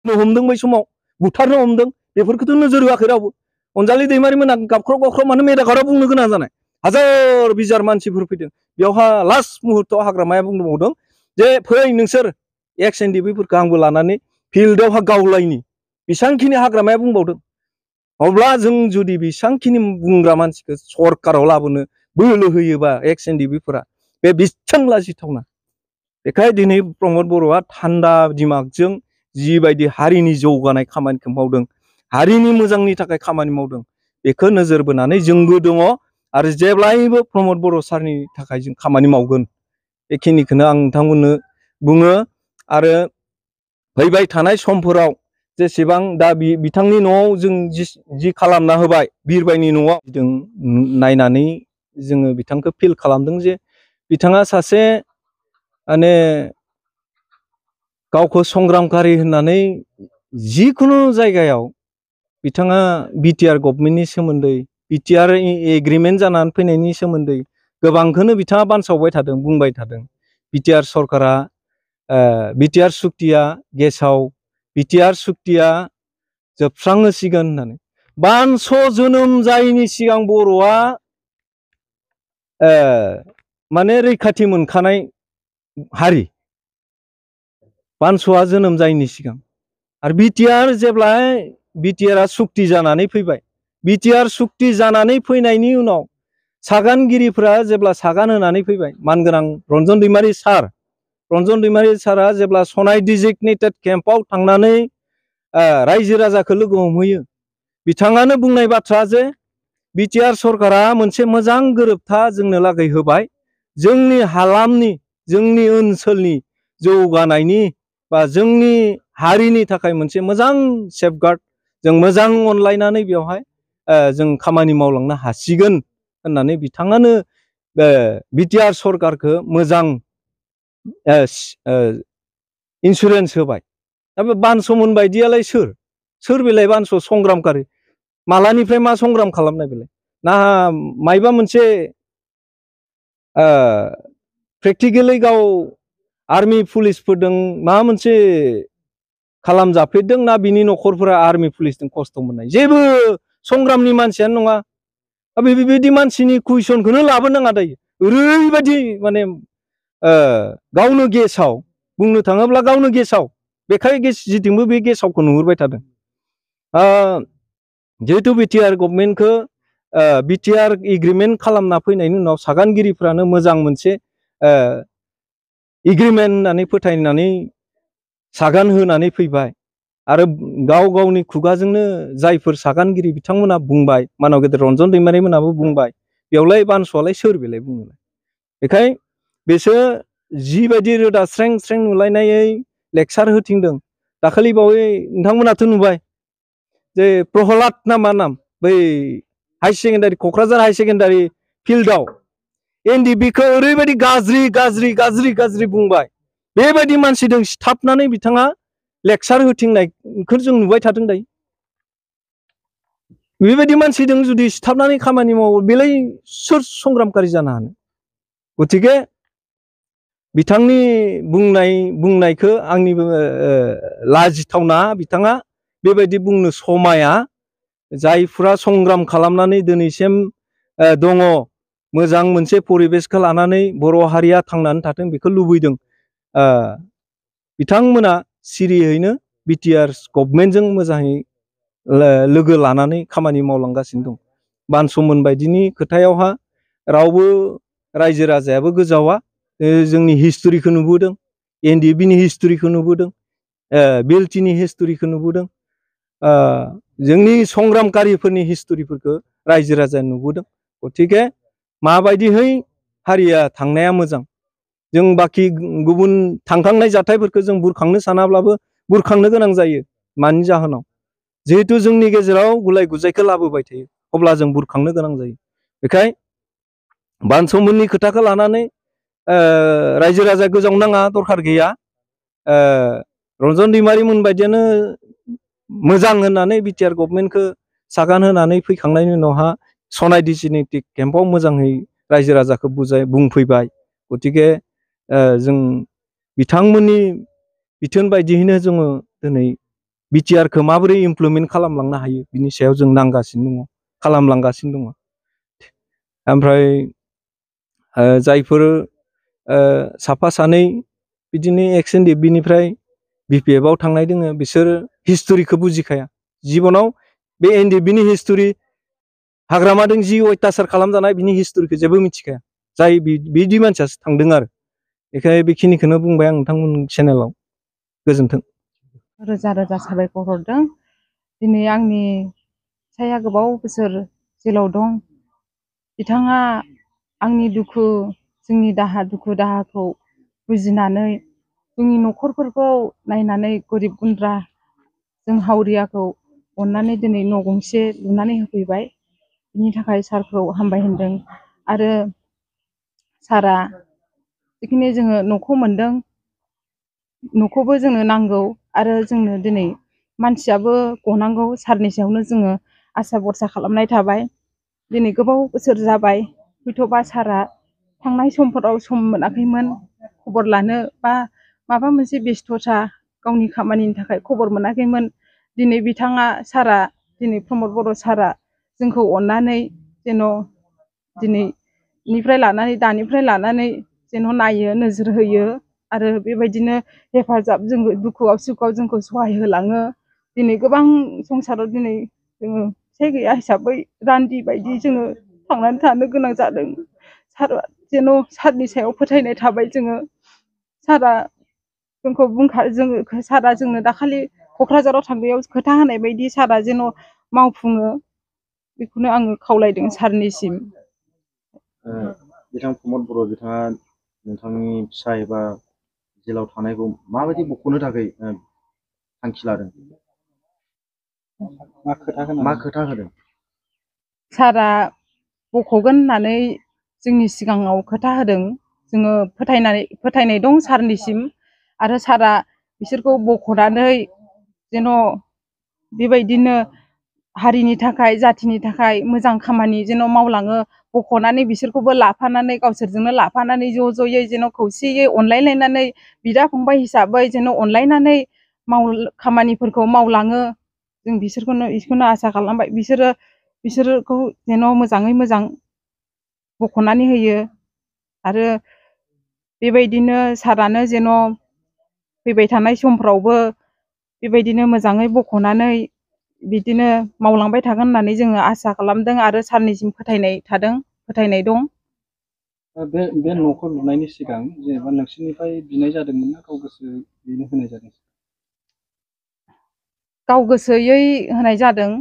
हमदों बै समाव बुथारनो हमदों बेफोरखौथ' नोजोर होआखै रावबो अनजालि दैमारि मोना गाबख्राव गाबख्राव मानो मेदाकाराव बुंनो गोनां जानाय हाजार बिजार मानसिफोर फैदों बेयावहा लास्ट मुहुर्तआव हाग्रामाया बुंबावदों जे फै नोंसोर एक्स एनडिबिफोरखौ आंबो लानानै फिल्डआवहा गावलायनि बेसांखिनि हाग्रामाया बुंबावदों अब्ला जों जुदि बेसांखिनि बुंग्रा मानसिखौ सरकाराव लाबोनो बोलो होयोबा एक्स एनडिबिफोरा बे बेसां लाजिथावना बेखाय दिनै प्रमद बर'आ थान्दा दिमागजों जिबायदि हारिनि जौगानाय खामानिखौ मावदों हारिनि मोजांनि थाखाय खामानि मावदों बेखौ नोजोर बोनानै जोंबो दङ आरो जेब्लायबो प्रमद बर' सारनि थाखाय जों खामानि मावगोन बेखिनिखौनो आं नोंथांमोननो बुङो आरो फैबाय थानाय समफोराव जेसेबां दा बिथांनि न'आव जों जि खालामना होबाय बिरबायनि न'आव जों नायनानै जोङो बिथांखौ फिल खालामदों जे बिथाङा सासे माने गावखौ संग्रामकारि होननानै जिखुनु जायगायाव बिथाङा बिटिआर गभर्नमेन्टनि सोमोन्दै बिटिआर एग्रिमेन्ट जानानै फैनायनि सोमोन्दै गोबांखौनो बिथाङा बानसावबाय थादों बुंबाय थादों बिटिआर सरकारा बिटिआर सुक्तिया गेसाव बिटिआर सुक्तिया जोबस्रांसिगोन होननानै बानस' जोनोम जायैनि सिगां बर'आ माने रैखाथि मोनखानाय हारि बानस'आ जोनोम जायैनि सिगां आरो बिटिआर जेब्ला बिटिआरआ सुक्ति जानानै फैबाय बिटिआर सुक्ति जानानै फैनायनि उनाव सागानगिरिफोरा जेब्ला सागान होनानै फैबाय मानगोनां रन्जन दैमारि सारा जेब्ला सनाय डिजिगनेटेड केम्पआव थांनानै रायजो राजाखौ लोगो हमहैयो बिथाङानो बुंनाय बाथ्रा जे बिटिआर सरकारा मोनसे मोजां गोरोबथा जोंनो लागै होबाय जोंनि हालामनि जोंनि ओनसोलनि जौगानायनि बा जोंनि हारिनि थाखाय मोनसे मोजां सेफगार्ड जों मोजां अनलायनानै बेवहाय जों खामानि मावलांनो हासिगोन होननानै बिथाङानो बिटिआर सरकारखौ मोजां इन्सुरेन्स होबाय दा बे बानस'मोन बायदियालाय सोर बेलाय बानस' संग्रामकारि मालानिफ्राय मा संग्राम खालामनाय बेलाय ना मायबा मोनसे प्रेक्टिकेलि गाव आर्मि पुलिसफोरदों माबा मोनसे खालामजाफेरदों ना बिनि न'खरफोरा आर्मि पुलिसजों खस्थ' मोननाय जेबो संग्रामनि मानसियानो नङा बेबायदि मानसिनि कुइसनखौनो लाबोनाङा दायो ओरैबायदि माने गावनो गेसाव बुंनो थाङोब्ला गावनो गेसाव बेखाय जिथिंबो बे गेसावखौ नुहुरबाय थादों जिहेतु बिटिआर गभर्नमेन्टखौ बिटिआर एग्रिमेन्ट खालामना फैनायनि उनाव सागानगिरिफ्रानो मोजां मोनसे एग्रिमेन्ट होननानै फोथायनानै सागान होनानै फैबाय आरो गाव गावनि खुगाजोंनो जायफोर सागानगिरि बिथांमोना बुंबाय मानाव गेदेर रन्जन दैमारि मोनाबो बुंबाय बेयावलाय बानस'आलाय सोर बेलाय बुंनोलाय बेखाय बिसोर जिबायदि रोदा स्रें स्रें नुलायनायै लेक्सार होथिंदों दाखालि बावै नोंथांमोनाथ' नुबाय जे प्रहलाद ना मा नाम बै high secondary Kokrajhar high secondary फिल्डआव एनडिबिखौ ओरैबायदि गाज्रि बुंबाय बेबायदि मानसिजों सिथाबनानै बिथाङा लेक्सार होथिंनायखौ जों नुबाय थादों दायो बेबायदि मानसिजों जुदि सिथाबनानै खामानि मावो बेलाय सोर संग्रामकारि जानो हानो गतिके बिथांनि बुंनायखौ आंनिबो लाजिथावना बिथाङा बेबायदि बुंनो समाया जायफोरा संग्राम खालामनानै दिनैसिम दङ मोजां मोनसे परिबेसखौ लानानै बर' हारिया थांनानै थाथों बेखौ लुबैदों बिथांमोना सिरियैनो बिटिआर गभर्नमेन्टजों मोजाङै लोगो लानानै खामानि मावलांगासिनो दं बानस'मोन बायदिनि खोथायावहा रावबो रायजो राजायाबो गोजावा जोंनि हिस्टरिखौ नुबोदों एनडिबिनि हिस्टरिखौ नुबोदों बिएलटिनि हिस्टरिखौ नुबोदों जोंनि संग्रामकारिफोरनि हिस्टरिफोरखौ रायजो राजाया नुबोदों गतिके माबायदिहै हारिया थांनाया मोजां जों बाखि गुबुन थांखांनाय जाथायफोरखौ जों बुरखांनो सानाब्लाबो बुरखांनो गोनां जायो मानि जाहोनाव जिहेतु जोंनि गेजेराव गुलाय गुजायखौ लाबोबाय थायो अब्ला जों बुरखांनो गोनां जायो बेखाय बानस'मोननि खोथाखौ लानानै रायजो राजा गोजाव नाङा दरखार गैया रन्जन दैमारि मोन बायदियानो मोजां होननानै बिटिआर गभर्नमेन्टखौ सागान होनानै फैखांनायनि उनावहा सनाय डिजिगनेटेड केम्पआव मोजाङै रायजो राजाखौ बुंफैबाय गतिके जों बिथांमोननि बिथोन बायदियैनो जोङो दिनै बिटिआरखौ माबोरै इमप्लिमेन्ट खालामलांनो हायो बिनि सायाव जों नांगासिनो दङ, खालामलांगासिनो दङ। ओमफ्राय जायफोर साफा सानै बिदिनो एक्स एन डि एफ बिनिफ्राय BPF आव थांनाय दोङो बिसोर हिस्ट'रिखौ बुजिखाया। जिबनाव बे NDP नि हिस्ट'रि हाग्रामादों जि अयथासार खालामजानाय बिनि हिस्ट'रिखौ जेबो मिथिखाया। जाय बिदि मानसियासो थांदों आरो। बेखायनो बेखिनिखौनो बुंबाय आं नोंथांमोन चेनेलाव। गोजोन्थों। रोजा रोजा साबायखर हरदों। दिनै आंनि फिसाया गोबाव बोसोर जेलाव दं। बिथाङा आंनि जोंनि दुखु दाहाखौ बुजिनानै जोंनि न'खरफोरखौ नायनानै गोरिब गुन्द्रा जों हावरियाखौ अननानै दिनै न' गंसे लुनानै होफैबाय। बिनि थाखाय सारखौ हामबाय होनदों। आरो सारा जिखिनि जोङो न'खौ मोनदों, न'खौबो जोंनो नांगौ आरो जोंनो दिनै मानसियाबो गनांगौ। सारनि सायावनो जोङो आसा भरसा खालामनाय थाबाय। दिनै गोबाव बोसोर जाबाय, हयथ'बा सारा थांनाय समफोराव सम मोनाखैमोन खबर लानो, बा माबा मोनसे बेस्थ'था गावनि खामानिनि थाखाय खबर मोनाखैमोन। दिनै बिथाङा सारा दिनै प्रमद बर' सारा जोंखौ अननानै जेन' दिनैनिफ्राय लानानै दानिफ्राय लानानै जेन' नायो, नोजोर होयो आरो बेबायदिनो हेफाजाब जोङो दुखुआव सुखुआव जोंखौ सहाय होलाङो। दिनै गोबां संसाराव दिनै जोङो फिसाय गैया हिसाबै रान्दि बायदि जोङो थांनानै थानो गोनां जादों। सारा जेन' सारनि सायाव फोथायनाय थाबाय जोङो। सारा जोंखौ सारा जोंनो दाखालि क'क्राझाराव थांनायाव खोथा होनाय बायदि सारा जेन' मावफुङो, बेखौनो आङो खावलायदों सारनिसिम। बिथां प्रमद बर' बिथाङा नोंथांनि फिसा एबा जेलाव थानायखौ माबायदि बख'नो थाखाय थांखि लादों? मा खोथा होदों? सारा बख'गोन होननानै जोंनि सिगाङाव खोथा होदों। जोङो फोथायनाय दं सारनिसिम। आरो सारा बिसोरखौ बख'नानै जेन' बेबायदिनो हारिनि थाखाय, जाथिनि थाखाय मोजां खामानि जेन' मावलाङो। बख'नानै बिसोरखौबो लाफानानै गावसोरजोंनो लाफानानै ज' ज'यै जेन' खौसेयै अनलायलायनानै बिदा फंबाय हिसाबै जेन' अनलायनानै खामानिफोरखौ मावलाङो। जों बिसोरखौनो आसा खालामबाय। बिसोरखौ जेन' मोजाङै मोजां बख'नानै होयो। आरो बेबायदिनो सारानो जेन' फैबाय थानाय समफ्रावबो बेबायदिनो मोजाङै बख'नानै बिदिनो मावलांबाय थागोन होननानै जोङो आसा खालामदों आरो सारनिसिम फोथायनाय दं। बे न'खौ लुनायनि सिगां जेनेबा नोंसोरनिफ्राय बिनाय जादोंमोन ना गाव गोसो बेनो होनाय जादों? गाव गोसोयै होनाय जादों।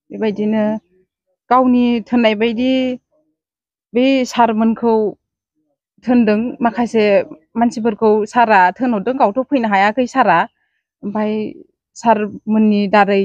बेबायदिनो गावनि थोननाय बायदि बे सारमोनखौ थोनदों। माखासे मानसिफोरखौ सारा थोनहरदों, गावथ' फैनो हायाखै सारा। ओमफ्राय सारमोननि दारै